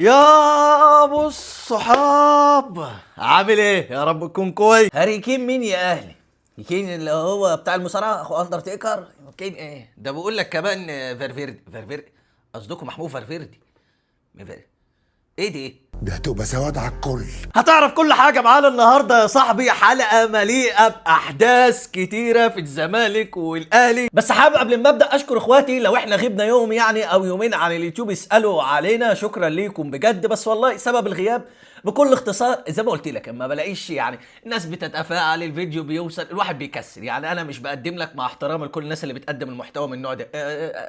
يا ابو الصحاب، عامل ايه؟ يا رب تكون كويس. هاري كين مين يا اهلي؟ كين اللي هو بتاع المصارعة اخو اندرتيكر؟ كين ايه ده؟ بقول لك كمان فالفيردي. فالفيردي قصدكم محمود فالفيردي؟ ايه دي؟ ده هتبقى سواد على الكل. هتعرف كل حاجة معانا النهاردة يا صاحبي. حلقة مليئة بأحداث كتيرة في الزمالك والأهلي. بس حابب قبل ما أبدأ أشكر إخواتي، لو إحنا غبنا يوم يعني أو يومين عن اليوتيوب يسألوا علينا، شكرا ليكم بجد. بس والله سبب الغياب بكل اختصار زي ما قلت لك، ما بلاقيش يعني الناس بتتفاعل، الفيديو بيوصل، الواحد بيكسل. يعني انا مش بقدم لك، مع احترام لكل الناس اللي بتقدم المحتوى من النوع ده،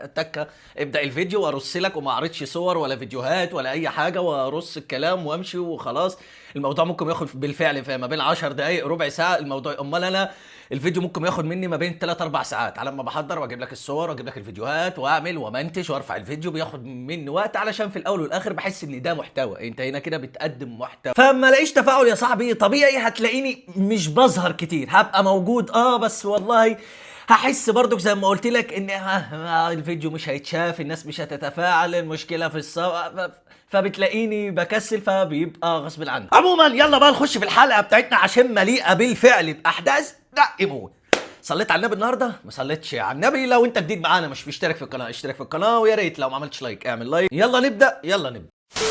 تكه ابدا الفيديو وارص لك وما اعرضش صور ولا فيديوهات ولا اي حاجة، وارص الكلام وامشي وخلاص. الموضوع ممكن ياخد بالفعل في ما بين 10 دقائق ربع ساعة الموضوع. امال انا الفيديو ممكن ياخد مني ما بين 3 4 ساعات على ما بحضر واجيب لك الصور واجيب لك الفيديوهات واعمل ومنتج وارفع الفيديو، بياخد مني وقت، علشان في الاول والاخر بحس ان ده محتوى. انت هنا كده بتقدم محتوى، فما لاقيش تفاعل يا صاحبي طبيعي هتلاقيني مش بظهر كتير. هبقى موجود بس والله هحس برضك زي ما قلت لك ان الفيديو مش هيتشاف، الناس مش هتتفاعل، المشكلة في الصور، فبتلاقيني بكسل، فبيبقى غصب عني. عموما يلا بقى نخش في الحلقة بتاعتنا عشان مليئة بالفعل باحداث دق موت. صليت على النبي النهارده؟ ما صليتش على النبي. لو انت جديد معانا مش مشترك في القناة اشترك في القناة، ويا ريت لو ما عملتش like اعمل like. يلا نبدا، يلا نبدا.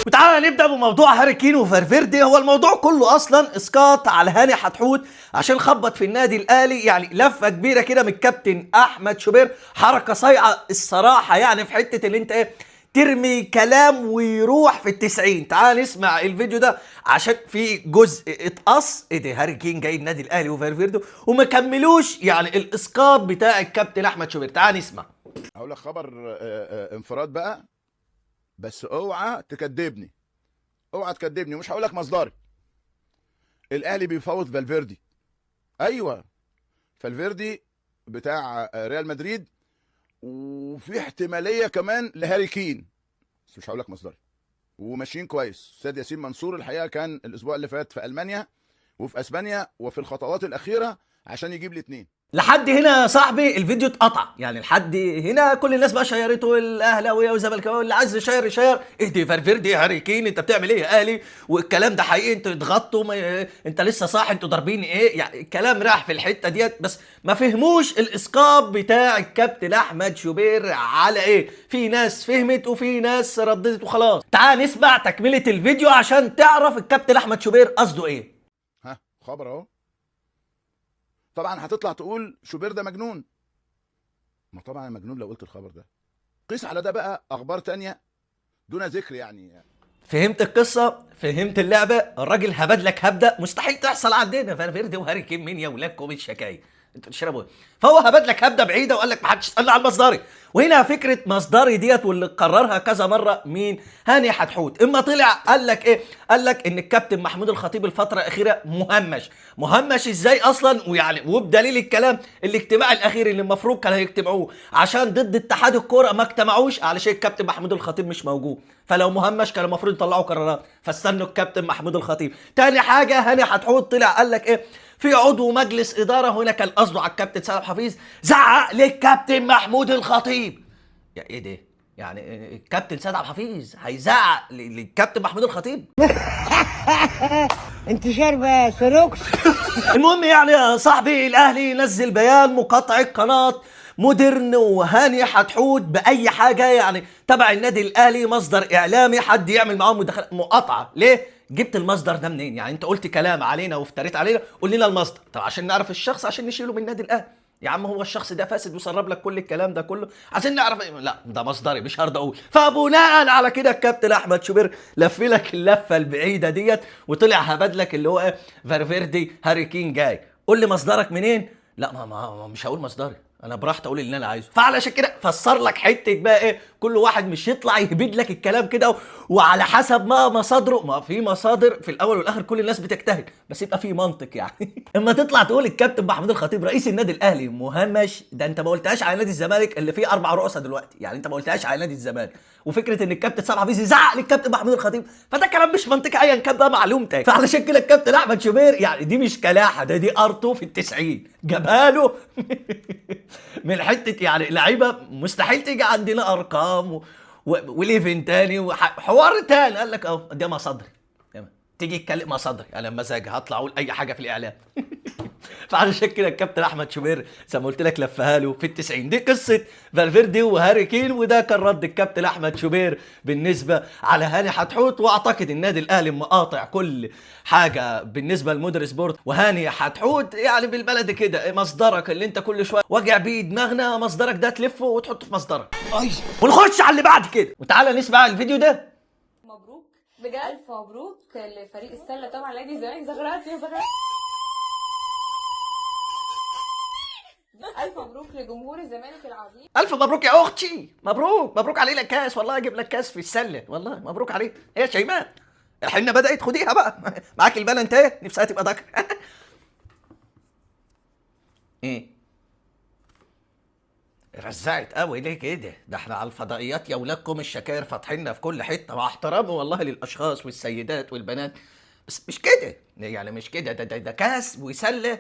وتعالى نبدا بموضوع هاري كين وفالفيردي. هو الموضوع كله اصلا اسقاط على هاني حتحوت عشان خبط في النادي الاهلي، يعني لفه كبيرة كده من الكابتن احمد شوبير، حركة صايعه الصراحة، يعني في حتة اللي انت ايه ترمي كلام ويروح في التسعين. تعال نسمع الفيديو ده عشان في جزء اتقص. ايه ده؟ هاري كين جاي النادي الاهلي وفالفيردي وما كملوش يعني الاسقاط بتاع الكابتن احمد شوبير. تعال نسمع. هقول لك خبر انفراد بقى، بس اوعى تكدبني، اوعى تكدبني، ومش هقول لك مصدري. الاهلي بيفاوض فالفيردي. ايوه فالفيردي بتاع ريال مدريد، وفي احتمالية كمان لهاري كين، بس مش هقول لك مصدري. وماشيين كويس. استاذ ياسين منصور الحقيقة كان الاسبوع اللي فات في المانيا وفي اسبانيا وفي الخطوات الاخيرة عشان يجيب الاثنين. لحد هنا يا صاحبي الفيديو اتقطع، يعني لحد هنا كل الناس بقى شيرته، الاهلاوية والزملكاويه اللي عايز يشير يشير. اهدي فالفيردي هاري كين، انت بتعمل ايه يا اهلي؟ والكلام ده حقيقي، انتوا اتغطوا، انت لسه صاحي، انتوا ضاربين ايه؟ يعني الكلام راح في الحتة ديت، بس ما فهموش الاسقاط بتاع الكابتن احمد شوبير على ايه. في ناس فهمت وفي ناس رددت وخلاص. تعال نسمع تكمله الفيديو عشان تعرف الكابتن احمد شوبير قصده ايه. ها خبر اهو. طبعا هتطلع تقول شوبير ده مجنون. ما طبعا مجنون لو قلت الخبر ده. قيس على ده بقى اخبار تانية دون ذكر. يعني فهمت القصة؟ فهمت اللعبة؟ الراجل هبد لك هبدة مستحيل تحصل عندنا. فالفيردي وهاري كين مين يا ولادكم الشكاية؟ انتوا تشربوا. فهو هبد لك هبدة بعيدة وقال لك ما حدش يسألني عن مصدري. وهنا فكرة مصدري ديت واللي قررها كذا مرة مين؟ هاني حتحوت. اما طلع قال لك ايه؟ قال لك ان الكابتن محمود الخطيب الفترة الأخيرة مهمش. مهمش ازاي اصلا؟ ويعني وبدليل الكلام الاجتماع الاخير اللي المفروض كانوا هيجتمعوه عشان ضد اتحاد الكورة ما اجتمعوش علشان الكابتن محمود الخطيب مش موجود. فلو مهمش كان المفروض يطلعوا قرارات، فاستنوا الكابتن محمود الخطيب. تاني حاجة هاني حتحوت طلع قال لك ايه؟ في عضو مجلس إدارة هنا كان قصده على الكابتن سالم حفيظ، زعق للكابتن محمود الخطيب. يا ايه ده؟ يعني الكابتن سيد عبد الحفيظ هيزعق للكابتن محمود الخطيب؟ انت شاربه سروكس؟ المهم يعني يا صاحبي الاهلي نزل بيان مقاطعه قناة مودرن وهاني حتحوت باي حاجة يعني تبع النادي الاهلي، مصدر اعلامي حد يعمل معاهم مداخله مقاطعه. ليه؟ جبت المصدر ده منين؟ يعني انت قلت كلام علينا وافتريت علينا، قول لنا المصدر. طب عشان نعرف الشخص عشان نشيله من النادي الاهلي. يا عم هو الشخص ده فاسد وسرب لك كل الكلام ده كله عشان نعرف إيه؟ لا ده مصدري مش هرضى اقول. فبناء على كده الكابتن احمد شوبير لف لك اللفة البعيدة ديت وطلع هبد لك اللي هو ايه؟ فالفيردي هاري كين جاي. قول لي مصدرك منين؟ لا ما مش هقول مصدري، انا براحتي اقول اللي انا عايزه. فعلشان كده فسر لك حتة بقى ايه، كل واحد مش يطلع يهبد لك الكلام كده وعلى حسب ما مصادره. ما في مصادر في الاول والاخر كل الناس بتجتهد، بس يبقى في منطق يعني. اما تطلع تقول الكابتن محمود الخطيب رئيس النادي الاهلي مهمش، ده انت ما قلتهاش على نادي الزمالك اللي فيه 4 رؤساء دلوقتي، يعني انت ما قلتهاش على نادي الزمالك. وفكره ان الكابتن سامح حفيظ يزعق للكابتن محمود الخطيب، فده كلام مش منطقي ايا كان بقى معلومتك. فعلشان كده الكابتن احمد شوبير يعني دي مش كلاحه، ده دي ارتو في 90 جابها له من حتة يعني لعيبة مستحيل تيجي عندنا ارقام و level تاني وحوار تاني. قال لك اهو ده مصادري، تيجي تكلم مصادري انا مزاجي هطلع اقول اي حاجة في الاعلام. فعلشان كده الكابتن احمد شوبير زي ما قلت لك لفها له في ال90. دي قصة فالفيردي وهاري كين، وده كان رد الكابتن احمد شوبير بالنسبة على هاني حتحوت. واعتقد النادي الاهلي مقاطع كل حاجة بالنسبة لمودرن سبورت وهاني حتحوت، يعني بالبلد كده مصدرك اللي انت كل شوية وجع بيه دماغنا، مصدرك ده تلفه وتحطه في مصدرك. ونخش على اللي بعد كده، وتعالى نسمع الفيديو ده. مبروك بجد، الف مبروك لفريق السلة طبعا نادي الزمالك. زغرات يا زغرات. الف مبروك لجمهور الزمالك العظيم. الف مبروك يا اختي، مبروك مبروك علينا الكاس، والله اجيب لك كاس في السلة، والله مبروك عليك. ايه يا شيماء الحنة بدات، خديها بقى معاك البلا انت، ايه نفسها تبقى ذكر. ايه رزعت قوي ليه كده؟ ده احنا على الفضائيات يا ولادكم الشكاير فاتحيننا في كل حتة، مع احترامي والله للاشخاص والسيدات والبنات، بس مش كده يعني، مش كده. ده ده كاس وسله،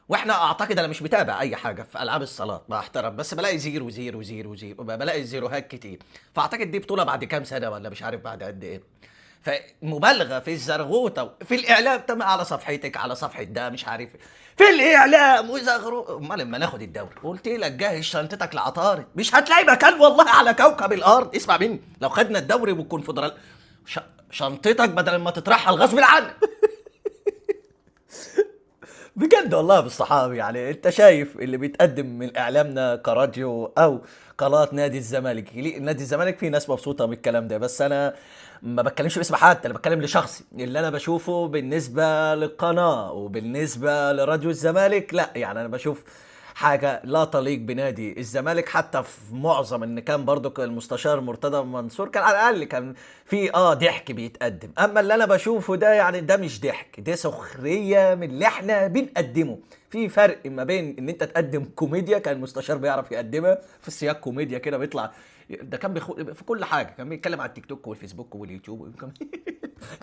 واحنا اعتقد انا مش متابع اي حاجة في العاب الصالات مع احترام، بس بلاقي zero zero zero zero، بلاقي زيروهات كتير، فاعتقد دي بطوله بعد كام سنة ولا مش عارف بعد قد ايه. فمبالغه في الزرغوطه في الاعلام، تم على صفحتك على صفحة ده مش عارف في الاعلام وزغرو. امال لما ناخد الدوري قلت لك جهز شنطتك لعطارد، مش هتلاقي مكان والله على كوكب الارض. اسمع مني، لو خدنا الدوري والكونفدرال شنطتك بدل ما تطرحها الغصب عنك. بجد والله بالصحابي، يعني انت شايف اللي بيتقدم من اعلامنا كراديو او قناة نادي الزمالك، نادي الزمالك في ناس مبسوطة من الكلام ده، بس انا ما بتكلمش باسم حد، انا بتكلم لشخصي اللي انا بشوفه بالنسبة للقناة وبالنسبة لراديو الزمالك. لا يعني انا بشوف حاجة لا تليق بنادي الزمالك، حتى في معظم ان كان برضو المستشار مرتضى منصور كان على الاقل كان في ضحك بيتقدم، اما اللي انا بشوفه ده يعني ده مش ضحك، ده سخرية من اللي احنا بنقدمه. في فرق ما بين ان انت تقدم كوميديا، كان المستشار بيعرف يقدمها في سياق كوميديا كده، بيطلع ده كان في كل حاجة، كان بيتكلم على التيك توك والفيسبوك واليوتيوب،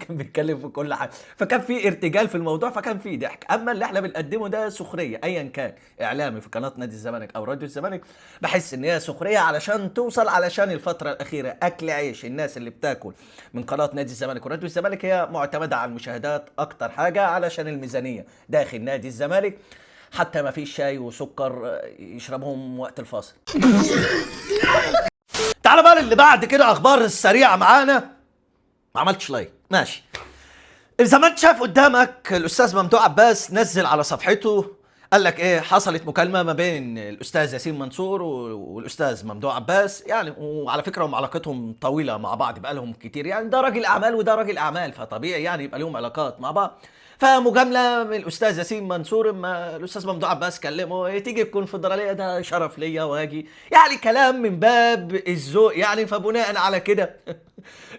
كان بيتكلم في كل حاجة، فكان في ارتجال في الموضوع، فكان في ضحك. اما اللي احنا بنقدمه ده سخرية، ايا كان اعلامي في قناة نادي الزمالك او راديو الزمالك، بحس ان هي سخرية علشان توصل، علشان الفترة الاخيرة اكل عيش الناس اللي بتاكل من قناة نادي الزمالك وراديو الزمالك هي معتمدة على المشاهدات اكتر حاجة، علشان الميزانية داخل نادي الزمالك، حتى ما فيش شاي وسكر يشربهم وقت الفاصل. تعال بقى اللي بعد كده، اخبار السريعة معانا. ما عملتش like ماشي. زي ما انت شايف قدامك الاستاذ ممدوح عباس نزل على صفحته قال لك ايه، حصلت مكالمة ما بين الاستاذ ياسين منصور والاستاذ ممدوح عباس، يعني وعلى فكرة هم علاقتهم طويلة مع بعض بقى لهم كتير، يعني ده راجل اعمال وده راجل اعمال، فطبيعي يعني يبقى لهم علاقات مع بعض. فمجامله من الاستاذ ياسين منصور اما الاستاذ ممدوح عباس كلمة إيه تيجي الكونفدراليه ده شرف ليا واجي، يعني كلام من باب الذوق يعني. فبناء على كده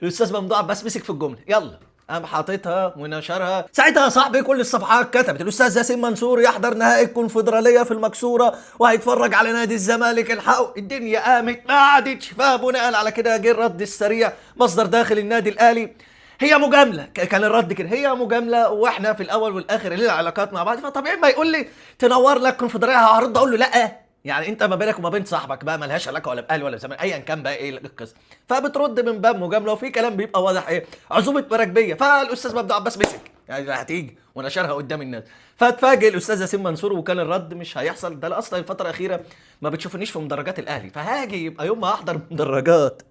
الاستاذ ممدوح عباس مسك في الجملة، يلا قام حاططها ونشرها. ساعتها يا صاحبي كل الصفحات كتبت الاستاذ ياسين منصور يحضر نهائي الكونفدراليه في المكسورة وهيتفرج على نادي الزمالك، الحقوا الدنيا قامت ما عادتش. فبناء على كده جه الرد السريع، مصدر داخل النادي الاهلي، هي مجاملة، كان الرد كده هي مجاملة، واحنا في الاول والاخر لنا علاقات مع بعض، فطبيعي ما يقول لي تنور لك كونفدراليه هرد اقول له لا، يعني انت ما بينك وما بين صاحبك بقى ملهاش علاقة ولا باهلي ولا بزمالك ايا كان بقى ايه القصة، فبترد من باب مجاملة، وفي كلام بيبقى واضح ايه عزومة مراكبيه. فالاستاذ ممدوح عباس مسك يعني هتيجي ونشرها قدام الناس، فاتفاجئ الاستاذ ياسين منصور وكان الرد مش هيحصل، ده اصلا الفترة الاخيرة ما بتشوفنيش في مدرجات الاهلي، فهاجي يبقى يوم ما احضر مدرجات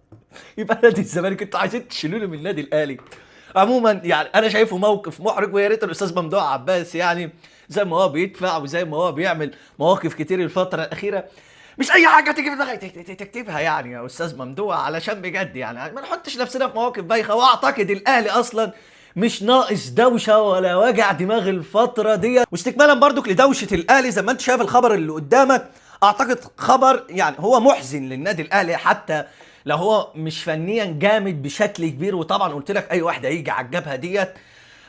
يبقى نادي الزمالك انتوا عايزين تشيلوني من النادي الاهلي. عموما يعني انا شايفه موقف محرج، ويا ريت الاستاذ ممدوح عباس يعني زي ما هو بيدفع وزي ما هو بيعمل مواقف كتير الفترة الاخيرة، مش اي حاجة تيجي في دماغك تكتبها يعني يا استاذ ممدوح، علشان بجد يعني ما نحطش نفسنا في مواقف بايخة. واعتقد الاهلي اصلا مش ناقص دوشه ولا وجع دماغ الفترة دي. واستكمالا برضك لدوشه الاهلي زي ما انت شايف الخبر اللي قدامك، اعتقد خبر يعني هو محزن للنادي الاهلي حتى لو هو مش فنيا جامد بشكل كبير، وطبعا قلت لك اي واحد هيجي على الجبهة ديت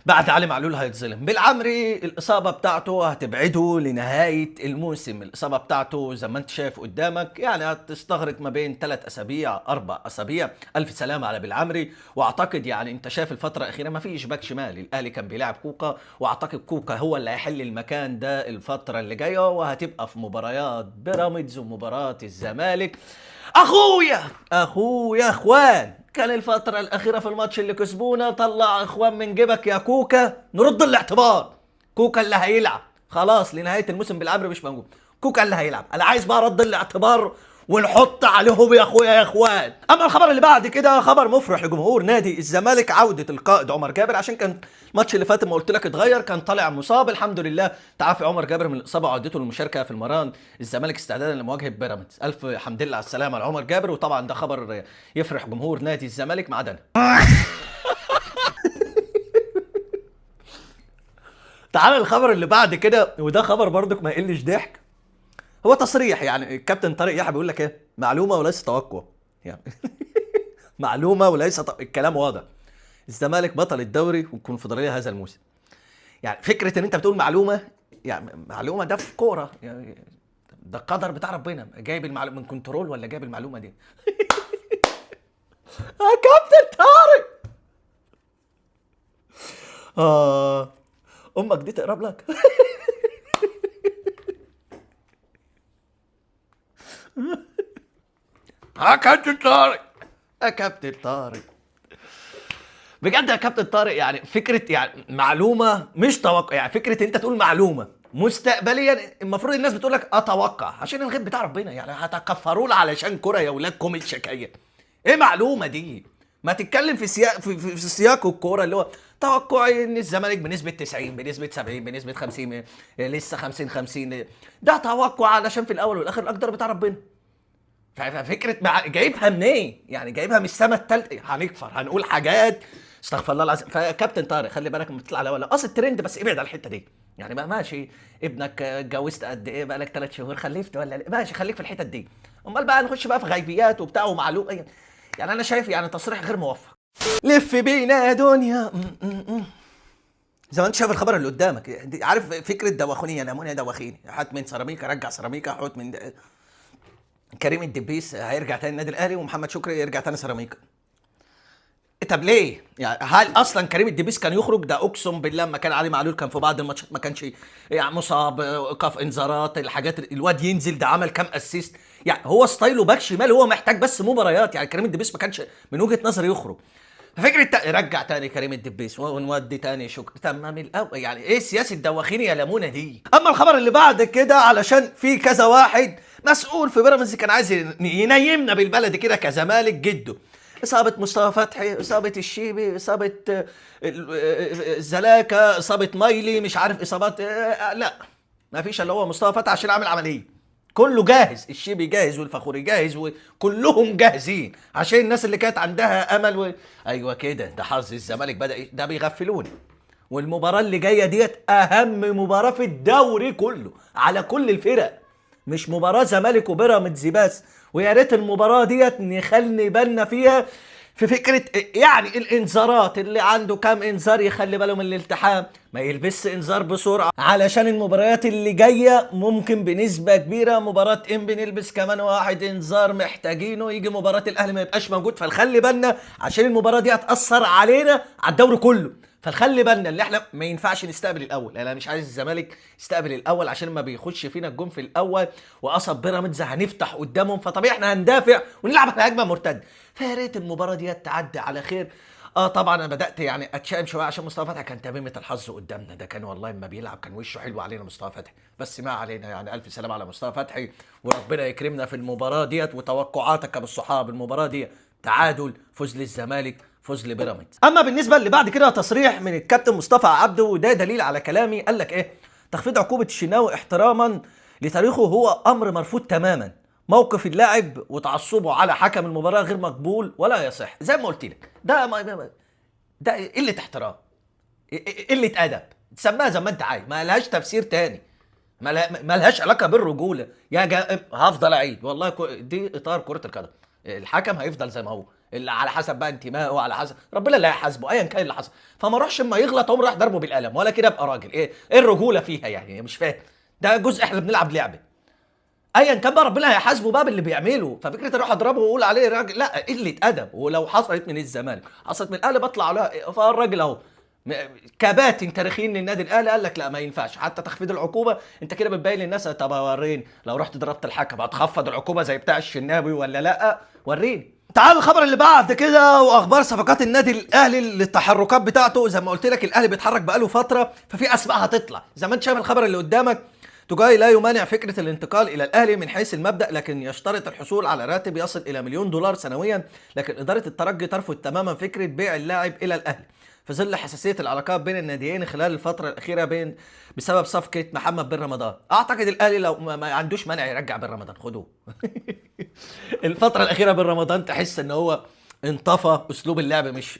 بعد علي معلول هيتظلم. بالعمري الاصابة بتاعته هتبعده لنهاية الموسم، الاصابة بتاعته زي ما انت شايف قدامك يعني هتستغرق ما بين 3 اسابيع 4 اسابيع. الف سلامه على بالعمري. واعتقد يعني انت شايف الفترة الاخيرة ما فيش باك شمال، الاهلي كان بيلعب كوكا، واعتقد كوكا هو اللي هيحل المكان ده الفترة اللي جاية، وهتبقى في مباريات بيراميدز ومباراة الزمالك. اخويا اخوان كان الفترة الاخيرة في الماتش اللي كسبونا طلع اخوان من جيبك يا كوكا، نرد الاعتبار. كوكا اللي هيلعب خلاص لنهاية الموسم بالعبر مش موجود، كوكا اللي هيلعب. انا عايز بقى رد الاعتبار ونحط عليهم يا اخويا يا اخوان. اما الخبر اللي بعد كده خبر مفرح لجمهور نادي الزمالك، عوده القائد عمر جابر. عشان كان الماتش اللي فات ما قلت لك اتغير، كان طالع مصاب، الحمد لله تعافي عمر جابر من الاصابة وعودته للمشاركة في المران الزمالك استعدادا لمواجهة بيراميدز. الف حمد لله على السلامة لعمر جابر، وطبعا ده خبر يفرح جمهور نادي الزمالك ما عدا انا. تعال الخبر اللي بعد كده، وده خبر برضك ما يقلش ضحك، هو تصريح يعني الكابتن طارق يحيى بيقول لك ايه؟ معلومة وليس توقع يعني. معلومة وليس الكلام واضح، الزمالك بطل الدوري والكونفدراليه هذا الموسم. يعني فكرة ان انت بتقول معلومة، يعني معلومة ده في كورة، يعني ده القدر بتاع ربنا، جايب المعلومة من كنترول ولا جايب المعلومة دي؟ يا كابتن طارق، امك دي تقرب لك. يا كابتن طارق، يا كابتن طارق، بجد يا كابتن طارق، يعني فكرة يعني معلومة مش توقع، يعني فكرة انت تقول معلومة مستقبليا المفروض الناس بتقول لك اتوقع عشان الغيب بتاع ربنا، يعني هتكفروا علشان كرة يا ولاد كوم الشكاية. ايه معلومة دي؟ ما تتكلم في سياق في سياق الكورة اللي هو توقعي ان الزمالك بنسبة 90 بنسبة 70 بنسبة 50 لسه 50 50، ده توقع علشان في الاول والاخر الاقدار بتاع ربنا. ففكره جايبها منين؟ يعني جايبها من السما الثالثة، هنكفر هنقول حاجات استغفر الله العظيم. فكابتن طارق خلي بالك لما تطلع على اصل الترند، بس ابعد على الحتة دي. يعني ما ماشي ابنك اتجوزت قد ايه، بقالك 3 شهور خلفت ولا لا، ماشي خليك في الحتت دي، امال بقى نخش بقى في غيبيات وبتاع ومعلومه. يعني انا شايف يعني تصريح غير موفق. لف بينا يا دنيا، زي ما انت شايف الخبر اللي قدامك، عارف فكرة دواخونيه، نامونيا دواخيني، حط من سيراميكا رجع سيراميكا، حط من كريم الدبيس هيرجع تاني النادي الاهلي، ومحمد شكري يرجع تاني سيراميكا. طب ليه؟ يعني هل اصلا كريم الدبيس كان يخرج؟ ده اقسم بالله ما كان علي معلول كان في بعض الماتشات ما كانش يعني مصاب، ايقاف انذارات، الحاجات، الواد ينزل ده عمل كام assist، يعني هو style ه باك شمال، هو محتاج بس مباريات. يعني كريم الدبيس ما كانش من وجهة نظري يخرج. ففكره رجع تاني كريم الدبيس ونودي تاني شكري، تمام الاول. يعني ايه سياسة الدواخين يا لمونه دي؟ اما الخبر اللي بعد كده، علشان في كذا واحد مسؤول في بيراميدز كان عايز ينيمنا بالبلد كده كزمالك جده، اصابه مصطفى فتحي، اصابه الشيبي، اصابه الزلاكه، اصابه مايلي، مش عارف اصابات، لا ما فيش الا هو مصطفى فتحي عشان عامل عملية. كله جاهز، الشيبي جاهز والفخوري جاهز وكلهم جاهزين، عشان الناس اللي كانت عندها امل ايوه كده، ده حظ الزمالك بدا، ده بيغفلوني. والمباراة اللي جاية ديت اهم مباراة في الدوري كله على كل الفرق، مش مباراة زمالك وبيراميدز بس. ويا ريت المباراة ديت نخلي بالنا فيها في فكرة يعني الانذارات، اللي عنده كام انذار يخلي باله من الالتحام، ما يلبسش انذار بسرعة، علشان المباريات اللي جاية ممكن بنسبة كبيرة مباراة انبي نلبس كمان واحد انذار محتاجينه، يجي مباراة الاهلي ما يبقاش موجود. فنخلي بالنا عشان المباراة دي هتاثر علينا على الدوري كله. فنخلي بالنا اللي احنا ما ينفعش نستقبل الاول، انا مش عايز الزمالك يستقبل الاول عشان ما بيخش فينا الجون في الاول، وقصب بيراميدز هنفتح قدامهم، فطبيعي احنا هندافع ونلعب على هجمة مرتدة. فيا ريت المباراة دي تعدي على خير. طبعا انا بدات يعني اتشائم شوية عشان مصطفى فتحي كان تميمه الحظ قدامنا، ده كان والله ما بيلعب كان وشه حلو علينا مصطفى فتحي، بس ما علينا، يعني الف سلامه على مصطفى فتحي، وربنا يكرمنا في المباراة ديت. وتوقعاتك يا ابو الصحاب المباراة دي تعادل، فوز للزمالك، فوز لبيراميدز. اما بالنسبة اللي بعد كده تصريح من الكابتن مصطفى عبده، وده دليل على كلامي، قال لك ايه؟ تخفيض عقوبه الشناوي احتراما لتاريخه هو امر مرفوض تماما، موقف اللاعب وتعصبه على حكم المباراة غير مقبول ولا يصح. زي ما قلت لك ده ده قلة احترام، قلة ادب، تسميها زي ما انت عايز، ما لهاش تفسير تاني، ما لهاش علاقة بالرجوله يا هفضل اعيد والله، دي اطار كره القدم، الحكم هيفضل زي ما هو، اللي على حسب بقى انتمائه، على حسب ربنا اللي هيحاسبه ايا كان اللي حصل. فما اروحش اما يغلط اقوم رايح ضربه بالقلم ولا كده ابقى راجل. ايه الرجولة فيها يعني؟ مش فاهم. ده جزء احنا بنلعب لعبه، ايا كان بقى ربنا هيحاسبه بقى باللي بيعمله. ففكره اروح اضربه واقول عليه راجل، لا، قلة ادب. ولو حصلت من الزمالك حصلت من الاهلي بطلع عليها، فالراجل اهو كباتن تاريخيين للنادي الاهلي قال لك لا ما ينفعش حتى تخفيض العقوبة. انت كده بتبين للناس، طب وريني لو رحت ضربت الحكم هتخفض العقوبة زي بتاع الشناوي ولا لا؟ وريني. تعال الخبر اللي بعد كده واخبار صفقات النادي الاهلي للتحركات بتاعته. زي ما قلت لك الاهلي بيتحرك بقاله فترة، ففي اسماء هتطلع زي ما انت شايف الخبر اللي قدامك. توجاي لا يمانع فكرة الانتقال إلى الأهلي من حيث المبدأ، لكن يشترط الحصول على راتب يصل إلى $1,000,000 سنويا. لكن إدارة الترجي ترفض تماما فكرة بيع اللاعب إلى الأهلي في ظل حساسية العلاقات بين الناديين خلال الفترة الأخيرة بسبب صفقة محمد بن رمضان. أعتقد الأهلي لو ما عندوش مانع يرجع بن رمضان، خدوه. الفترة الأخيرة بن رمضان تحس إن هو انطفى اسلوب اللعب، مش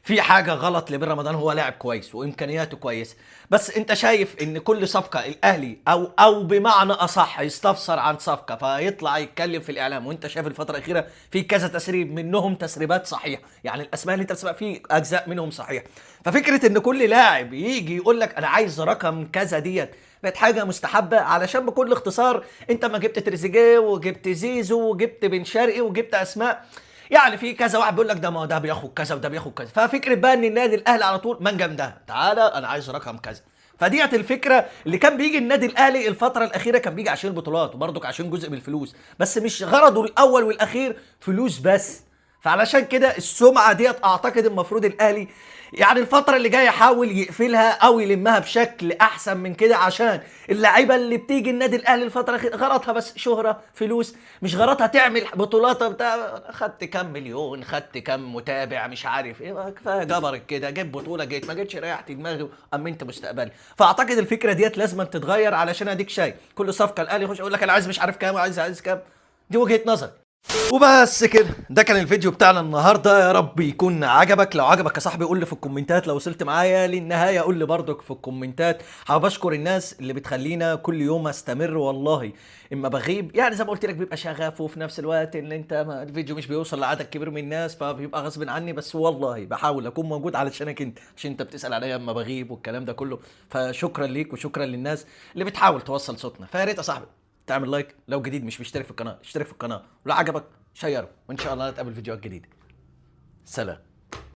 في حاجة غلط لبن رمضان، هو لاعب كويس وامكانياته كويسة، بس انت شايف ان كل صفقة الاهلي او بمعنى اصح يستفسر عن صفقة فيطلع يتكلم في الاعلام، وانت شايف الفترة الاخيرة في كذا تسريب منهم تسريبات صحيحه، يعني الاسماء اللي انت بتسمع فيه اجزاء منهم صحيح. ففكره ان كل لاعب يجي يقول لك انا عايز رقم كذا ديت بقت حاجة مستحبة، علشان بكل اختصار انت ما جبت تريزيجيه وجبت زيزو وجبت بن شرقي وجبت اسماء، يعني في كذا واحد بيقول لك ده ما ده بياخد كذا وده بياخد كذا. ففكره بقى ان النادي الاهلي على طول منجم ده، تعالى انا عايز رقم كذا. فديت الفكرة اللي كان بيجي النادي الاهلي الفترة الاخيرة، كان بيجي عشان البطولات وبرضك عشان جزء من الفلوس، بس مش غرضه الاول والاخير فلوس بس. فعلشان كده السمعة ديت اعتقد المفروض الاهلي يعني الفترة اللي جاية يحاول يقفلها او يلمها بشكل احسن من كده، عشان اللعيبة اللي بتيجي النادي الاهلي الفترة الاخيرة غرضها بس شهره فلوس، مش غرضها تعمل بطولات بتاع خدت كام مليون، خدت كام متابع، مش عارف ايه، كفاية جبرك كده، جيب بطوله جيت ما جيتش ريحت دماغي وامنت مستقبلي. فاعتقد الفكرة ديت لازم تتغير، علشان اديك شايف كل صفقة الاهلي يخش يقول لك انا عايز مش عارف كام، عايز كام. دي وجهه نظري. وبس كده، ده كان الفيديو بتاعنا النهارده، يا رب يكون عجبك. لو عجبك يا صاحبي قول لي في الكومنتات، لو وصلت معايا للنهاية قول لي برضك في الكومنتات. حابب اشكر الناس اللي بتخلينا كل يوم استمر، والله اما بغيب يعني زي ما قلت لك بيبقى شغف، وفي نفس الوقت ان انت الفيديو مش بيوصل لعدد كبير من الناس فبيبقى غصب عني، بس والله بحاول اكون موجود علشانك انت، عشان انت بتسال عليا اما بغيب والكلام ده كله. فشكرا ليك وشكرا للناس اللي بتحاول توصل صوتنا. فيا ريت يا صاحبي تعمل like، لو جديد مش مشترك في القناة اشترك في القناة، ولو عجبك شيره، وان شاء الله نتقابل في فيديوهات جديدة. سلام.